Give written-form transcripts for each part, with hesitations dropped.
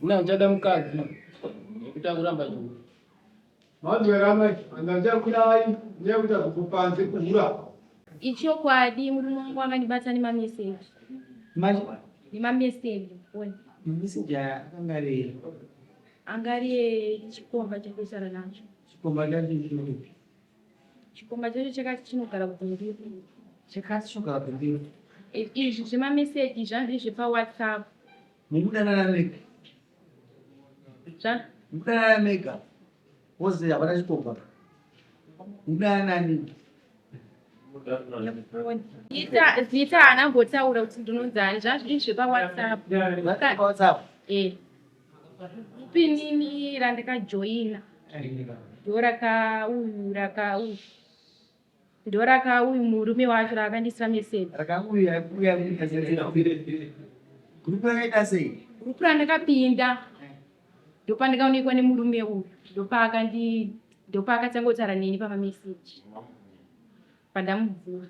Ina ndichada mukadzi nekuti akuramba chii. Mazwera mai, handachakurai nekuita kukupanze kuhura. Ichokwadi murume wangu akandibata nemameseji. Nemameseji foni. Mameseji aya akanga ari ei? Anga ari echikomba chandosara nacho. Chikomba chacho chinopi? Chikomba chacho chakati chinogara kuBindura. Chakati chinogara kuBindura. Izvi zvemameseji zvanga zviri zvepaWhatsApp. Mukudanana mega? Mukudanana mega? Wozi hapana chikomba. Mukudanana nani? Zita zita haana kumbotaura kuti ndinonzani zvanga zviri zvepaWhatsApp. WhatsApp. Eh. Pinini randakajoina ndorakauyu rakauyu ndoraka uyu murume wacho raakandisira meseji. Rakauya uya gurupu rakaita sei? Gurupu randakapinda ndopandakaonekwa nemurume uyu ndopaakatanga kutaura neni pamameseji pandamubvuma.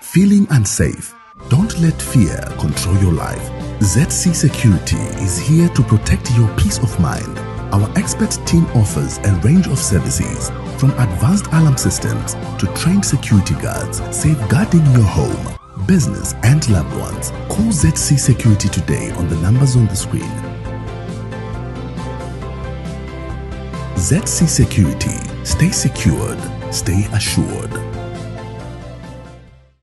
Feeling unsafe? Don't let fear control your life. ZC Security is here to protect your peace of mind. Our expert team offers a range of services from advanced alarm systems to trained security guards, safeguarding your home, business, and loved ones. Call ZC Security today on the numbers on the screen. ZC Security. Stay secured, stay assured.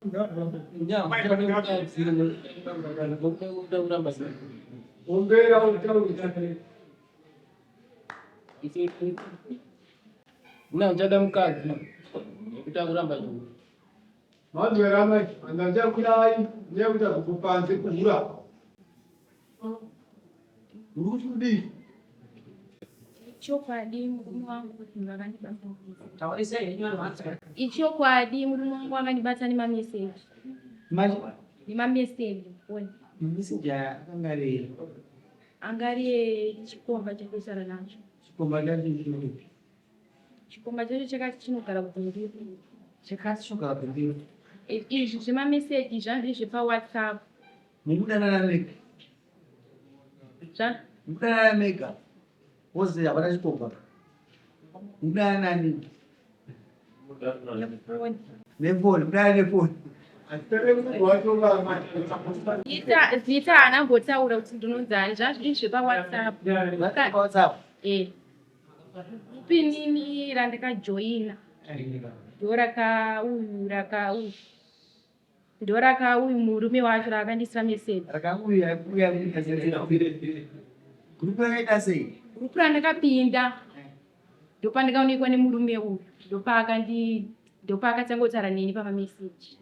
Mukadzi nekuda kuramba chii. Ombera utaurisa. Ina ndichada mukadzi nekuti akuramba chii. Mazwera mai, handachakurai nekuita kukupanze kuhura. Uri kuti kudii? Ichokwadi murume wangu vakandibata. Ichokwadi murume wangu akandibata nemameseji. Nemameseji foni. Mameseji aya akanga ari ei? Anga ari echikomba chandosara nacho. Chikomba chacho chinopi? Chikomba chacho chakati chinogara kuBindura. Chakati chinogara kuBindura. Izvi zvemameseji zvanga zviri zvepaWhatsApp. Mukudanana mega? Mukudanana mega? Wozi hapana chikomba. Mukudanana nani? Nefoni, mukudanana nefoni. Zita zita haana kumbotaura kuti ndinonzani zvanga zviri zvepaWhatsApp. WhatsApp. Eh. Pinini randakajoina ndoraka uyu rakauyu ndoraka uyu murume wacho raakandisira meseji. Rakauya uya gurupu rakaita sei? Gurupu randakapinda ndopandakaonekwa nemurume uyu ndopaakatanga kutaura neni pamameseji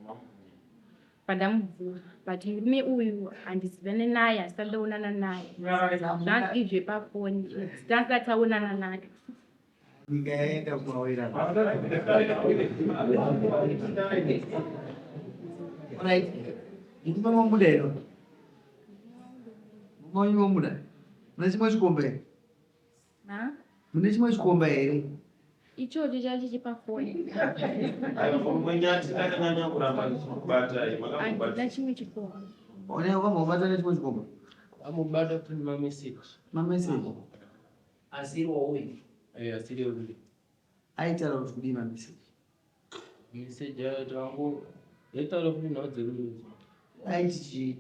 pandamubvuma but murume uyu handizivane naye handisati ndaonana naye zvanga zviri zvepafoni tisati taonana naye. Nyika yaenda kumawira. Alright. Murume mamuda here? Murume wenyu mamuda? Mune chimwe chikomba here? Ha? Mune chimwe chikomba here? Ichocho chacho chepafoni. Mwenyati akanyanya kuramba ndichikubata. Handina chimwe chikomba. One wakambobata nechimwe chikomba? Amubata kuti nemameseji. Mameseji. Asiri wauyu? Eh, asiri uyu. Aitaura kuti kudii mameseji? Meseji ayo tangu yaitaura kuti nhau dzerudo. Aiti chii?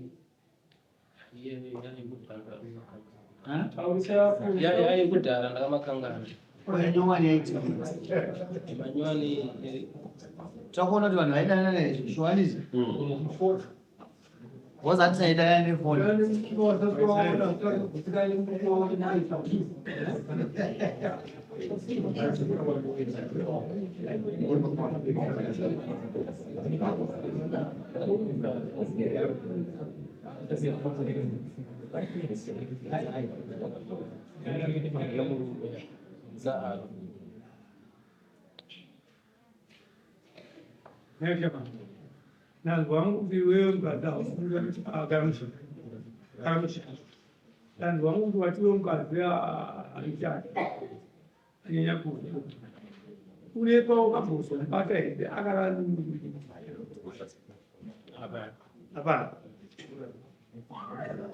Ha? Yayekudhara ndakamakangana. Nyowani yaiti? Manyowani. Takuona kuti vanhu vaidanana nezvishuwanizi. Wazati taidanana nefoni. Za a Nanzwa wangu kuti iwewe mukadzi karamushi. Nanzwa wangu kuti wati iwe mukadzi aichati anyanya kuda. Une paukambozomubata here akarara? Hapana.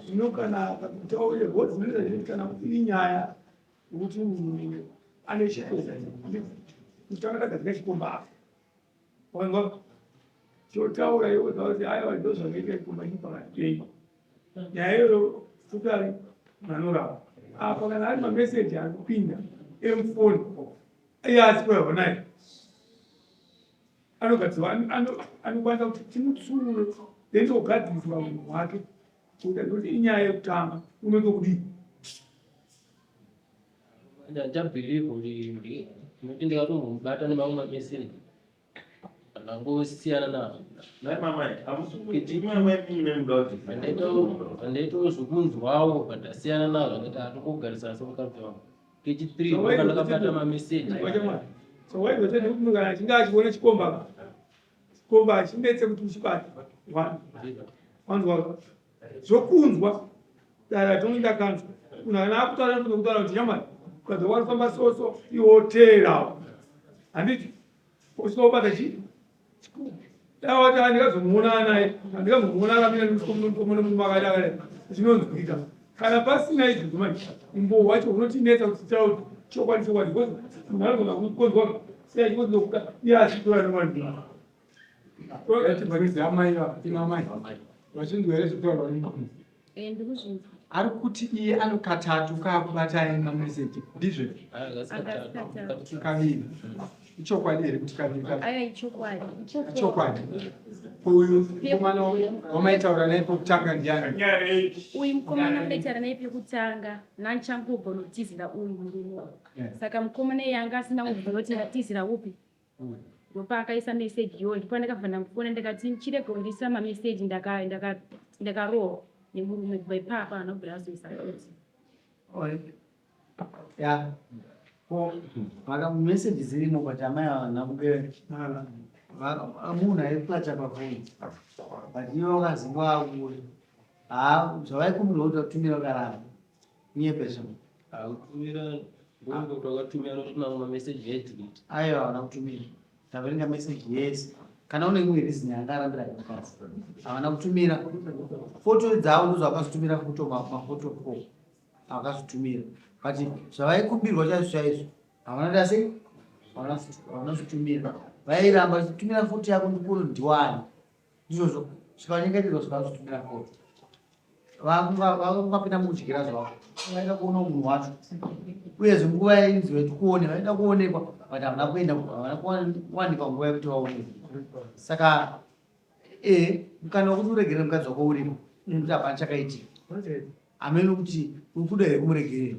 Zvino kana akakutaurira because zvinoita zvekuti kana iri nyaya yekuti munhu ane chikomba, kutanga tagadzika chikomba apa. Wanzwa? Chotaura iwe kuti aiwa ndozvakaita chikomba chiri pakati penyu. Nyaya iyoyo totari manorapa. Apa kana ari mameseji ari kupinda emufoni iye asipo honai anogadzirwa anokwanisa kuti timutsure then togadziriswa munhu wake kuita kuti inyaya yekutanga unoito kudii Ndachabhilivha kuti ndinoti ndikatombomubata nemamwe mameseji ndangosiyana nazvo. Nhai mamai, hamusi kuti imi amai mune muda kuti Pandaitawo zvekunzwawo pandasiyana nazvo ndati hatongogarisana semukadzi wangu. Kechi 3 ndoka ndakabata mameseji. So why was it munhu kana achinge achiona chikomba chikomba hachinetse kuti uchibate one wanzwa zvokunzwa dara tonge ndakanzwa munhu kana akutaura anofanira kutaura kuti shamwari ukadza warifamba soso iwe woteerawo handiti usina kubata chii dai wati andikazomuona naye andikazomuona akamira nemukomana akadai zvinonzwika kana pasina izvozvo manje umbowo hwacho hunotinetsa kuti titaure chokwadi chokwadi because munhu anogona kukonzwa sei achikozokuda iye achitora nevanhu Amai amai vachinzwa here zvitaurwa nemunhu? Eh, ndikuzvinzwa. Ari kuti iye ano katatu kaakubatai mameseji ndizvo? Kaviri. Ichokwadi here kuti kaviri? Ayo ichokwadi. Ichokwadi. Uyu mukomana wamaitaura naye pokutanga ndiani? Uyu mukomana wamaitaura naye pekutanga nanchangobva unotizira uyu murume. Saka mukomana iye anga asina kubvira kuti ndatizira upi. Ndopaakaisa message iyoyo ndipo ndakabva ndamufona ndikati chirega kundiisira mameseji ndakarohwa nemurume kubva ipapa anobvira azoisa futi. Ya. Ko vaka message dzirimo but amai havana kunge munhu aiflacha pafoni but ivo vakazinga vakuri haa zvavaikumbirwa kuti vatumira vakaramba nyepesha Akutumira ngongo kuti wakatumira nokuti mamwe mameseji edelete. Aiwa havana kutumira taverenga message yese kana une imwe reason yaangarambira mukadzi havana kutumira foto dzavo ndozvavakazotumira foto mafoto four Havakazotumira but zvavaikumbirwa chaizvo chaizvo havana kuita sei havana kuzotumira vairamba tumira foto yako ndikuone ndiwani ndizvozvo zvikanyengeterwa zvikazotumira foto vakungapinda mukudyira zvavo vaida kuona munhu wacho uyezve nguva yainzi vaitikuone vaida kuonekwa but havana kuenda havana kuwanikwa nguva yekuti vaonekwe saka e mukana wekuti uregerere mukadzi wako uripo nekuti hapana chakaitika hameno kuti uri kuda here kumuregerera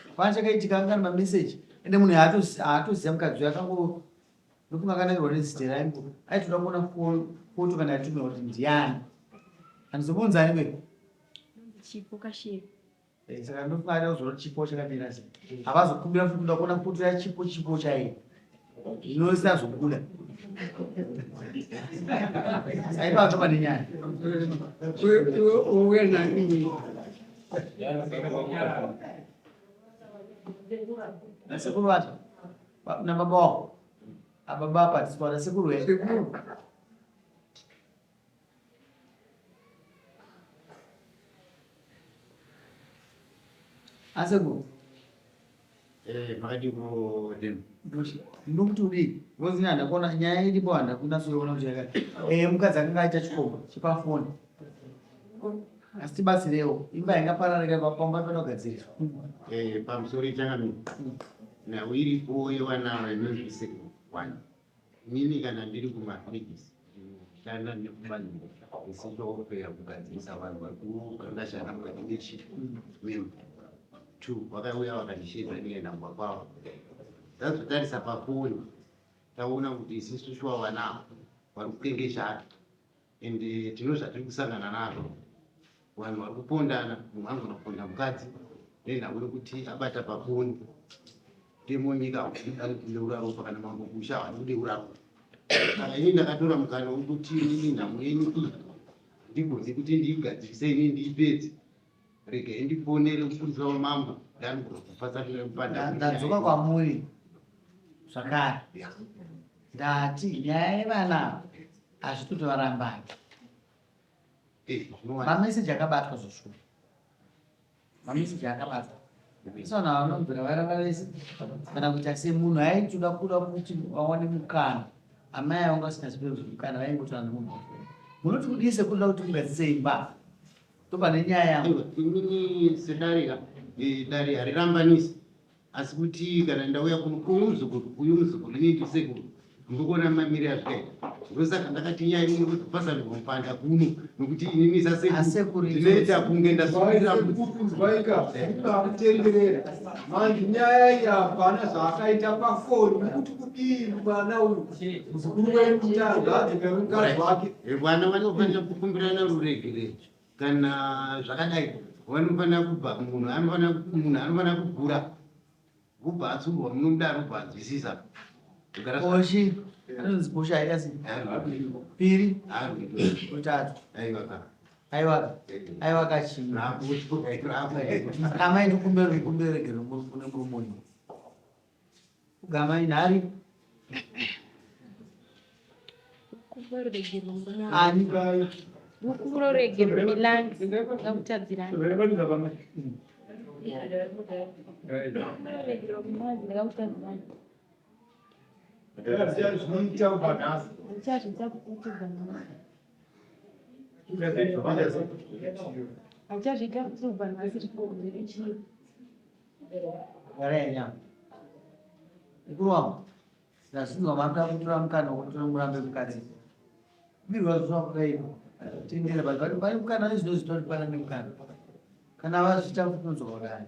hapana chakaitika anga ari mameseji ende munhu haatoziva mukadzi uyo akango ndofunga akanakirwa nezita raingo aitoda kuona foto kana yatumirwa kuti ndiani handizobonzani kwe Chipo kashiri. Eh, saka ndofunga aida kuzoona chipo chakamira sei havazokumbira futi kuda kuona foto yachipo chipo chaiye zvinosazobuda saipa atoba nenyaya Uye nani? Nasekuru vacho nababa wako ababa apa tisikuwana sekuru here Sekuru. Asekuru. Eh, makadii kudini? Ndokuti udii? Because ini handakuona nyaya iripo handakunatsoiona kuti yakati. Eh, mukadzi akanga aita chikomba chepafoni. Asi tibatsirewo. Imba ingapararika pamba panogadziriswa. Eh, pamusoro changamire. Nhau iripo yevana inonzi second one. Inini kana ndiri kumavillages ndinoshanda nekuvanhu vesocial welfare kugadzirisa vanhu vari kukangashana mukati mechimembe two vakauya vakandisheedza ndikaenda kumba kwavo tazotarisa pafoni taona kuti isisu shuwa vana ava vari kukengeshana and tino zvatiri kusangana nazvo vanhu vari kupondana mumwe anogona kuponda mukadzi nenhau yekuti abata pafoni mutemo wenyika haudi kudeura ropa kana mambo kusha havadi kudeura ropa saka ini ndakatora mukana wekuti inini nhamo yenyu iyi ndigone kuti ndiigadzirise ini ndiipedze regai ndifonere mupurisa wamambo ndanogona kufatsanira mupanda Ndadzoka kwamuri zvakare ndati nyaya yevana ava hazvitotovarambani. Zvinowanika. Mameseji akabatwa zvoshuwa, mameseji akabatwa. Isona vanobvira varava vese kana kuita semunhu aitoda kuda kuti vawane mukana. Amai avo vasingazivi kuti mukana vaingotora nemunhu. Munoti kudii sekuda kuti mugadzise imba? Tobva nenyaya yangu. Aiwa, inini sedare ka, dare harirambanisi, asi kuti kana ndauya kuno uyu muzukuru, uyu muzukuru, inini ndiri sekuru, ndikuona mamiriro azvikaita. Ndosaka ndakati nyaya imwe kuzopazanirwa mupanda kuno, nokuti inini sasekuru Asekuru ndinoita kunge ndasukira. Kunzwaika mutenderera manje nyaya iyi hapana zvaakaita pafoni. Mukuti kudii mwana uyu muzukuru wenyu kuti angaadzoke mukadzi wake? Vana vanofanira kukumbirana ruregerero kana zvakadai. Vanofanira kubva, munhu anofanira kugura, kubva atsurwa munomudaro, ubva anzwisisa. Kugara. Boshi anonzi boshi aita sei? Piri, utatu. Aiwa ka. Aiwa, aiwa kachii? Amai, ndikumbere regero kune murume uyu. Kugamai nhari. Ani? Rukuroregero milangi ndakakutadzirani. Rukuroregero milangi ndakakutadzirani. Zvinoita kubva nhasi. Ndichazviita kubva nhasi. Hauchazviita kubva nhasi chikoro chii? Garai nyama. Mukuru wangu, ndazvinzwa makuda kutora mukana wekuti murambe mukadzi. Birwa zuva kudai tendera, but pane mukana nezvino zvitori pana nemukana. Kana vazviita kunonzwa kudai.